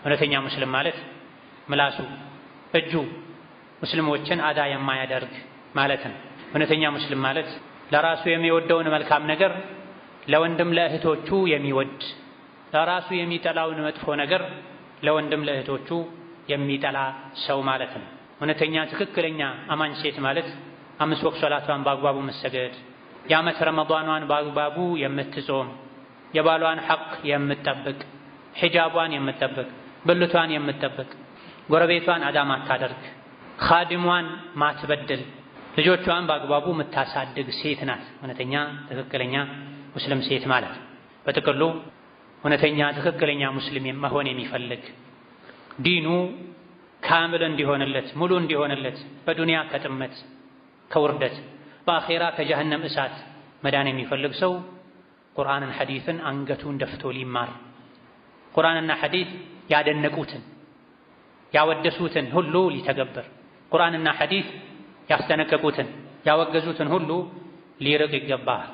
እውነተኛ ሙስሊም ማለት ምላሱ፣ እጁ ሙስሊሞችን አዳ የማያደርግ ማለት ነው። እውነተኛ ሙስሊም ማለት ለራሱ የሚወደውን መልካም ነገር ለወንድም ለእህቶቹ የሚወድ፣ ለራሱ የሚጠላውን መጥፎ ነገር ለወንድም ለእህቶቹ የሚጠላ ሰው ማለት ነው። እውነተኛ ትክክለኛ አማኝ ሴት ማለት 5 ወቅት ሶላቷን በአግባቡ መሰገድ፣ የዓመት ረመዷኗን በአግባቡ የምትጾም፣ የባሏን ሐቅ የምትጠብቅ፣ ሒጃቧን የምትጠብቅ፣ ብልቷን የምትጠብቅ፣ ጎረቤቷን አዳ ማታደርግ፣ ኻድሟን ማትበድል፣ ልጆቿን በአግባቡ የምታሳድግ ሴት ናት እውነተኛ ትክክለኛ ሙስሊም ሴት ማለት። በጥቅሉ እውነተኛ ትክክለኛ ሙስሊም መሆን የሚፈልግ ዲኑ ካምል እንዲሆንለት ሙሉ እንዲሆንለት በዱንያ ከጥመት ከውርደት በአኼራ ከጀሀነም እሳት መዳን የሚፈልግ ሰው ቁርአንን ሐዲስን አንገቱን ደፍቶ ሊማር፣ ቁርአንና ሐዲስ ያደነቁትን ያወደሱትን ሁሉ ሊተገብር፣ ቁርአንና ሐዲስ ያስጠነቀቁትን ያወገዙትን ሁሉ ሊርቅ ይገባል።